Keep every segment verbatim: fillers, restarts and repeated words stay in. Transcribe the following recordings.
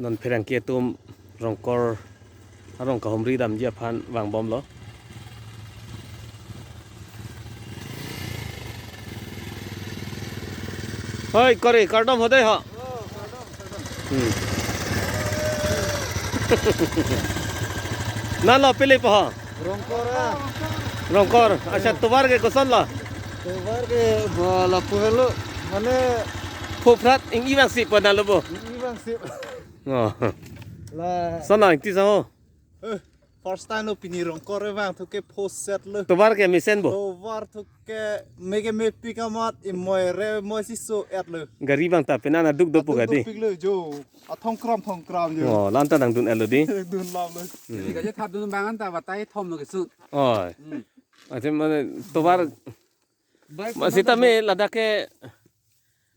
Non pherangke atum Rongkor arong kahumri damji aphan vangbomlo. Hoi, kori, kardom hodai ho. Hmm. Nalo pili po ho. Rongkor ah. Rongkor. Acha, tovar ke koson lo? Tovar ke ba lapu helo. Mane phoprat ing-i vangsi po nalo bo. Ing-i vangsi. Oh. La. Sana ingti sa ho. Eh, first time lo pini Rongkor vang thu ke phoset lo. Tovar ke mesen bo. Tovar thu ke mege mepik amat imoi re moi si so-et lo. Gari bang ta penang aduk dopo gadi. Duk pik lo jo. Athong kram thong kram jo. Oh, lanta nangdun-et lo di. Dun lam lo. Hmm. Jadi kaje thap dun bang anta batai thom lo kesun. Oh. Hmm. Acha mane tovar. Baik, ma sitame ladak ke,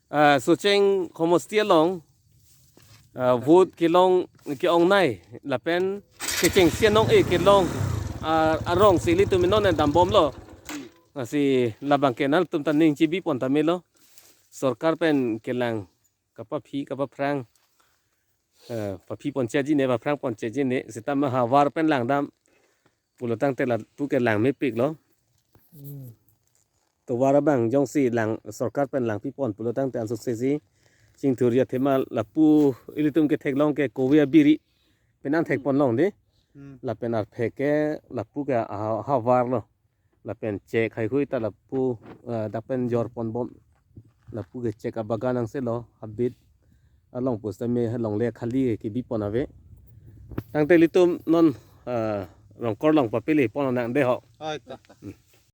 ah, Socheng homosti along, ah, vote kelong ke-ongnei lapen kechengsi anong-e kelong, ah, arong si ilitum non dambomlo. Lasi labang ke nangtum ta ning chibipon tame lo. Sorkar pen kelang kapaphi kapaphrang, eh, paphi pon chotji ne, paphrang pon chotji ne, sitame havar pen langdam pulo tangte lapu ke lang mepik lo. Hmm. Tovar abang jongsi lang sorkar pen langpipon pulo tangte ansose si chingthur athema lapu ilitum ketheklong ke kove abiri penang thekpon long di. Hmm. Lapen arphek ke lapu ke ha-, havar lo. Lapen chek haihui ta lapu, eh, dak pen jorponbom. Lapu ke chek abagan angse lo, habit along pusitame along le khali kebipon ave. Tangte ilitum non, eh, Rongkor along papili pon nang de ho. Oi, ta. Hmm.